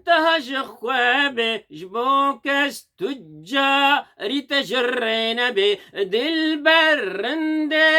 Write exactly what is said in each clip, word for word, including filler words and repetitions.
Teha ji xwe be, ji bo kes tu carî te ji rê nebê. Dilber rindê,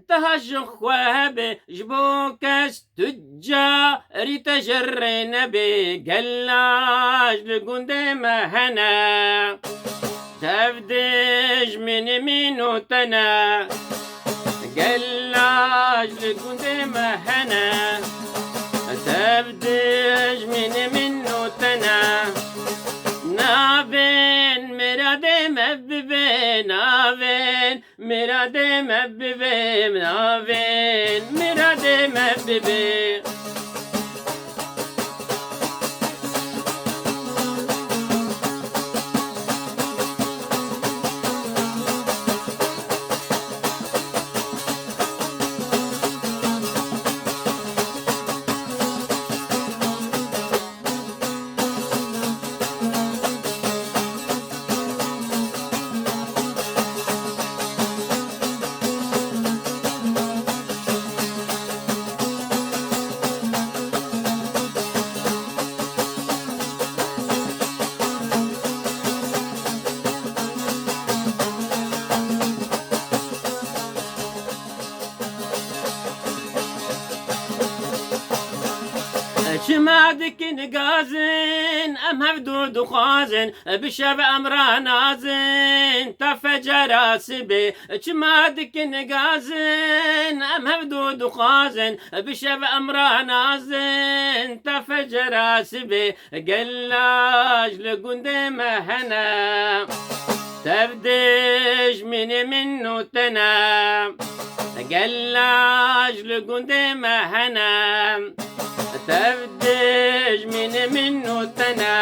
teha ji xwe be, ji bo kes tu carî te ji rê nebê. Gelaj li gundê me hene, tev dijminê min û te ne. Gelaj li gundê me hene, tev dijminê min û te ne. Navên miradê me bibe, navên miradê me bibe, navên miradê me bibe. Çima dikin gazin, em hevdu dixwazin, bi şev em ranazin, ta fecera sibê. Çima dikin gazin, em hevdu dixwazin, bi şev em ranazin, ta fecera sibê. Gelaj li gundê me hene, tev dijminê min û te ne. Gelaj li gundê me hene, tev dijminê min û te ne.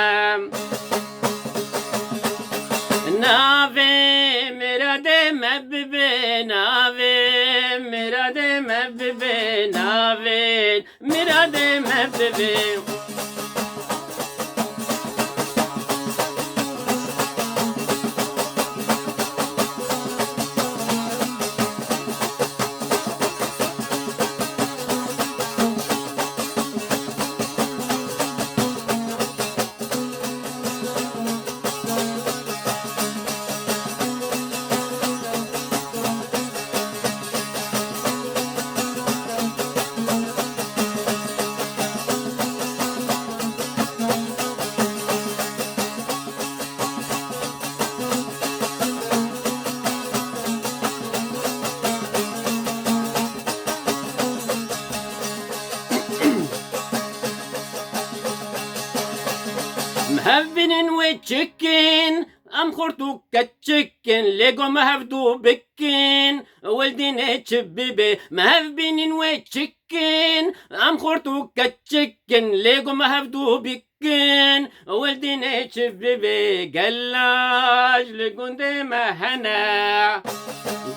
Navê miradê me bibe, navê miradê me bibe, navê miradê me bibe. Em hev bînin wê çikin, em xort û keçikin, lê go me hevdu bikin, wildînê çi bibe. Me hev bînin wê çikin, em xort û keçikin, lê go me hevdu bikin, wildînê çi bibe. Gelaj li gundê me hene,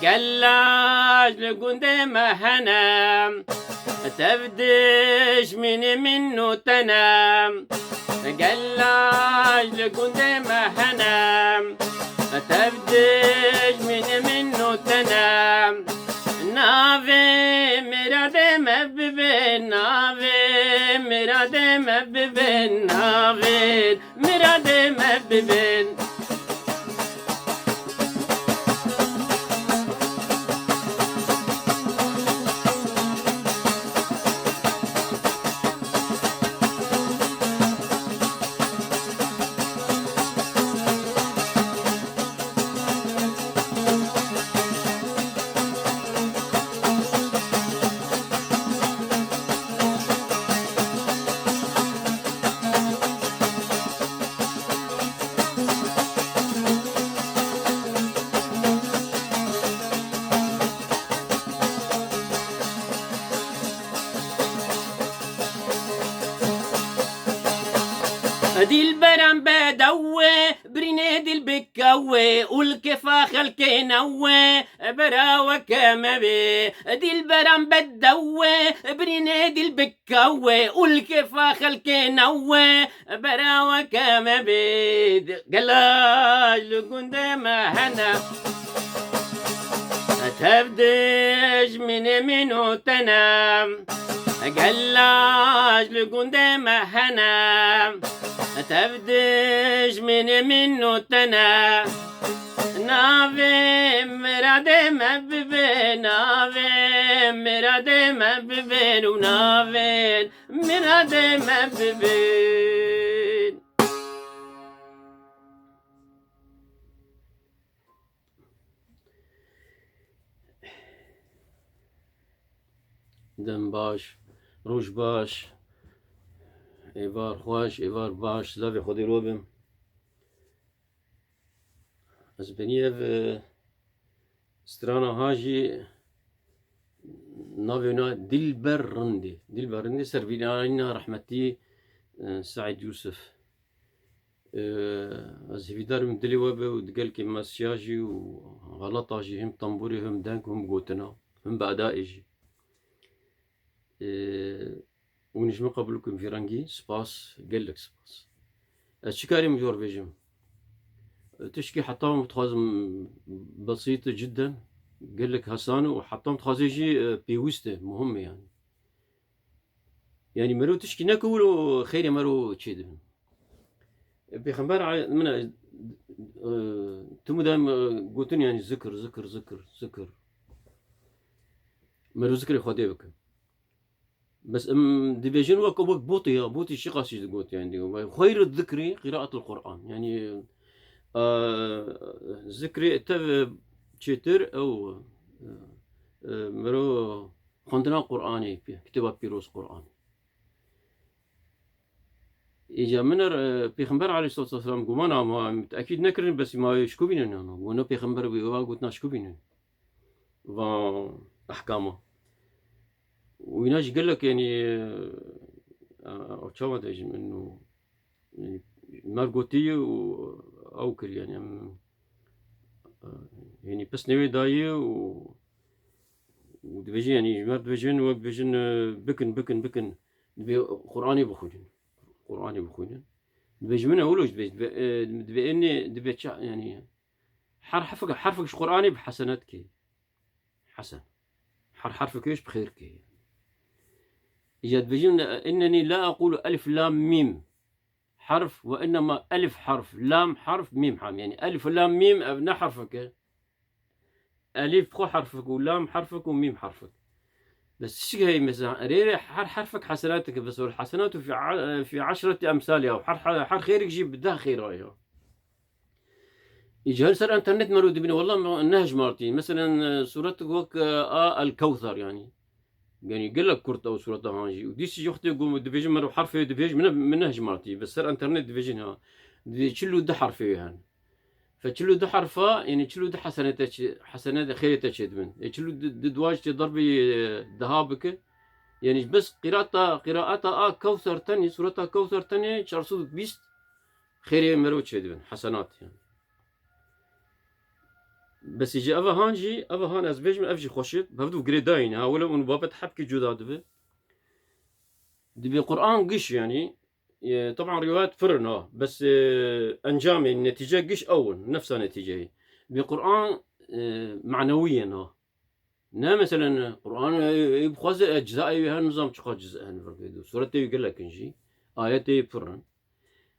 gelaj li gundê me hene. Tev dijminê min û te ne. Gelaj li gundê me hene. Tev dijminê min û te ne. Navê miradê me bibe, navê miradê me bibe, navê miradê me bibe. Dilberan bedew e, birînê dil bikew e, û li kêfa xelkê new e, bera weke me bê. Dilberan bedew e, birînê dil bikew e, û li kêfa xelkê new e, bera weke me bê. Gelaj li gundê me hene, tev dijminê min û te ne. Gelaj li gundê me hene, Tev dijminê min û te ne. Navê miradê me bibe, navê miradê me bibe û navê miradê me bibe. Dem baş, roj baş, êvar xweş, êvar baş, silavê Xwedê ro bim. Ez benî ev, e, strana ha jî navê wina Dilber Rindî. Dilber Rindî ser vînayîna rehmetî, e, Seîd Yûsif. E, ez hîvîdar im dilê we be û di gelkê me siya jî û xelata jî him tembûrê, him deng, him gotina, him bi edayê jî. E, hûn ji min qebûl bikin vî rengî. Spas, gelek spas. Ez çi karî min jor bêjim? E, tişkî heta min dixwazim besît e cidden, gelek hesan e û heta min dixwazê jî, e, pêwîst e, muhim e yani. Yani mero tişkî neke wilo xeyrê mero çêdibin. Pêxember a-, min, e, tim û dem, e, gotin yani zikir, zikir, zikir, zikir. Mero zikrê Xwedê bikin. Bes em dibêjin wek, wek botê ya, botê çiqas jî digot yani diyor. Xeyr zikri qiraatul Qur'an. Yani, e, zikrê tev çêtir ew, e, e, mero xwendina Qur'anê, kitêba pîroz Qur'anê. Îca min er, e, Pêxember aleyhissalatu vesselam gumana ma, em tekîd nekirin, bes ma wê şikubînin yani. Guna Pêxember wê wa gotina şikubînin. Va ehkama. Wîna jî gelek yani, e, e, çawa dibêjim, ino, yani, mer gotî û ew kir yani, em, e, yani pisnê wê dayî û, û dibêjin yani, ji mer dibêjin, wek dibêjin, e, bikin, bikin, bikin. Dibê Qur'anê bixwînin. Qur'anê bixwînin. Dibê ji min e wilo jî dibê, dibê, e, dibê ênê, dibê ça-, yani, her herfek, herfek ji Qur'anê bi hesenet kê. Hesen. Her herfek ji bi xêr kê. Îca dibêjin, "Inneni la aqulu elif lam mîm harf ve innema elif harf, lam harf, mîm harf." Yani elif lam mîm ev ne herfek e. Elîf xwe herfik û lam herfik û mîm herfik. Bes çi heye mesela? Erê, erê, her herfik hesenatik e, bes wal hesenatu fî a-, fî eşreti emsaliha. Her, her, her xêrik jî bi deh xêra ya. Îcar ser enternet mero dibîne, wallah me nehejmartî. Meselen, e, suretik wek, e, a El Kewser yani. Yani gelek kurt ew sureta han jî. Û dîsî jî wextê ku dibêjin mero herfê dibêj, min ne, min nehejmartî. Bes ser enternet dibêjin ha. Dibê çil û du herfê wê hene. Fe çil û du herfa, yani çil û du hesenete çi-, hesenete xêrê te çêdibin. E, çil û du, du dua jî tê derbê, e, deha bike. Yani bes qiraata, qiraata a Kewser tenê, sureta Kewser tenê çar sed û bîst xêrê mero çêdibin. Hesenat yani. Bes jî eva han jî, eva han ez bêjim, ev jî xweş e. Hevdu girêdayî ne. Ha, wele ûn babet hebkî cuda dibe. Dibê Qur'an giş yani. E, teban rivayet pir in ha. Bes, e, encamê, netîce giş ew in. Nefsa netîceyê. Dibê Qur'an, e, manewî in ha. Ne meselen Qur'an, e, e, bixwaze, e, cizayê wê her nizam çiqas ciz hene vir vê do. Suretê wê gelek in jî. Ayetê wê pir in.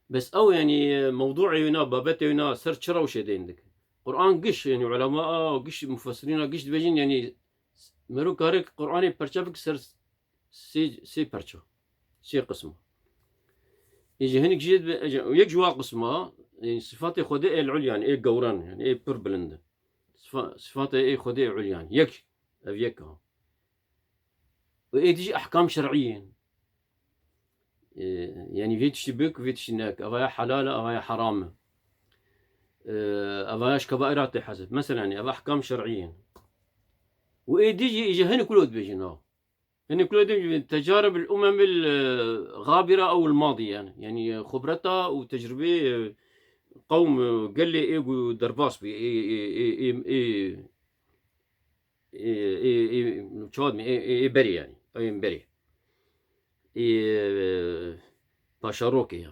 Bes ew yani, e, mewduê wê na, babetê wê na, ser çi rewşê deyn dike. Qur'an giş, yani ulema a, giş mufessirîna giş dibêjin, yani mero kare Qur'anê perçe bik ser sê, sê perça. Sê qisma. Ê jî hinek jî dibe, ê jî, yek ji wa qisma, yani sifatê Xwedê ê ulyan, ê gewran, yani ê pir bilind. Sifa-, sifatê ê Xwedê ê ulyan. Yek, ev yek ha. Û ê dî jî ehkam şer'î yên. Ee, yani vê tiştî bik, vê tiştî nek. Eva ya helal e, eva ya heram e. Ee, eva ya ji kebaîrat tê hesib. Mesela yani, eva ehkam şer'î yên. Û ê dî jî, îja hinek wilo dibêjin ha. Hinek wilo dibêjin, tecarib el umem el, e, gabira ew el madiye yani. Yani, e, xubreta û tecrubê, e, qewm, e, gelê ê ku derbas bû, ê, ê, ê, ê, ê, ê, ê, ê, çawa dibê, ê, ê, ê berê yani. Ê berê. Ê, e, paşarokê ya.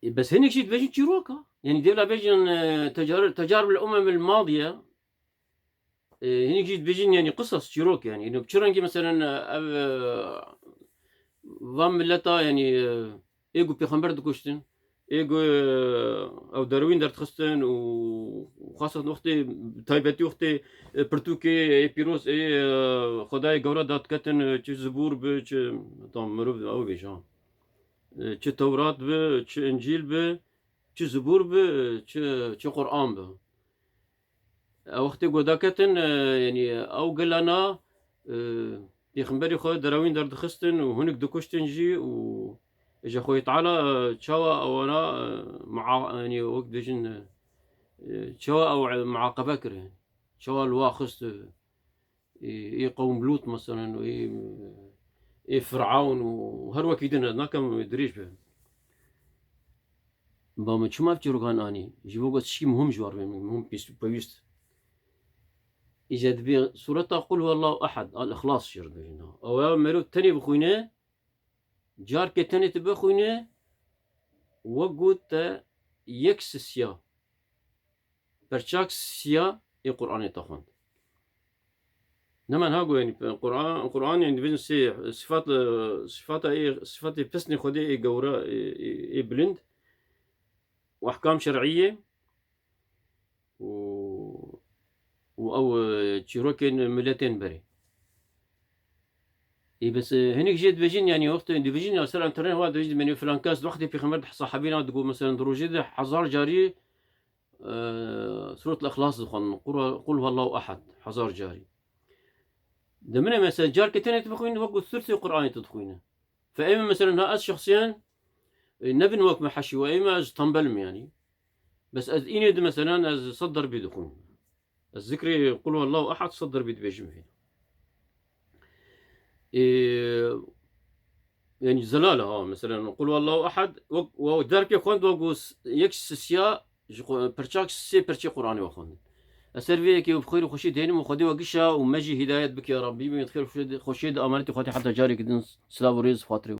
Ê, bes hinek jî dibêjin çîrok a. Yani dêvla bêjin, e, tecar-, tecarib el umem el madiye. E, hinek jî dibêjin yani qisas, çîrok yani. Yani çi rengî meselen, e, ev, e, Van mileta, yanî, e, ê ku pêxember dikuştin, ê ku, e, ew derewîn derdixistin û xasan wextê, taybetî wextê, e, pirtûkê ê pîroz ê, e, Xwedayê Gewre dadiketin, e, çi Zibûr bi, çi, tam mirov ew bêje, ha. E, çi Tewrat bi, çi Încîl bi, çi Zibûr bi, çi, çi Quran bi. Ew wextê ku daketin, e, yanî ew gelana, e, pêxemberî xwe derewîn derdixistin û hinek dikuştin jî û ji Xwedê Teala, e, çawa ewana, e, mua-, yanî wek dibêjin, e, çawa ew, e, muaqebe kirin, çawa li wa xist, e, ê, ê qewm Lût meselen û ê, ê Firawn û her wekî din, ez nakim dirêj be. Ba min çima ev çîrokan anî? Ji bo ku tişkî muhim ji war bê, muhim pêwîst. Îca dibê sureta Qul huwallahu ehad, Al-Ixlas jê re dibêjin. Ew ya merov tenê bixwîne, carkê tenê tu bixwîne, wek got te yek sisiya, perçak sisiya ê Qur'anê te xwend. Nemen ha go, yanî Qur'an, Qur'an, yanî dibêjin sê sifat, sifata ê, sifatê pesnê Xwedê ê gewre, ê, ê, ê bilind û ehkam şer'î ye û, û ew, e, çîrokên miletên berê. Ê, bes, e, hinek jê dibêjin, yanî wextê dibêjin ya ser internet wa dibêjin, demê filan kes wextê pêxember de sahabîna digot, meselen, di rojê de hezar carî, e, Suretul Ixlas dixwendin, Qul, Qul huwallahu ehad, hezar carî. De min e, mesela, carkê tenê tu bixwînî, wek ku sursê Qur'anê tu dixwîne. Fe ê min, mesela, ha ez şexsiyen, e, nebin wek me heşî we, ê min ez tembel im, yanî. Bes ez înê di, mesela, ez sed derbî dixwînim. Ez zikrê Qul huwallahu ehad sed derbî dibêjim vê. Ê, yanî zelal e ha, mesela, Qul huwallahu ehad, wek, wek derkê xwend, wek ku s-, yek sisiya ji xwe, perçak sê perçê Qur'anê we xwendin. Ez ser vê yekê bi xêr û xweşî dênim û Xwedê we gişa û me jî hidayet bike ya Rabbî, bimîn xêr û xweşê, xweşê di amanetê Xwedê heta carekî din silav û rêz xatirê we.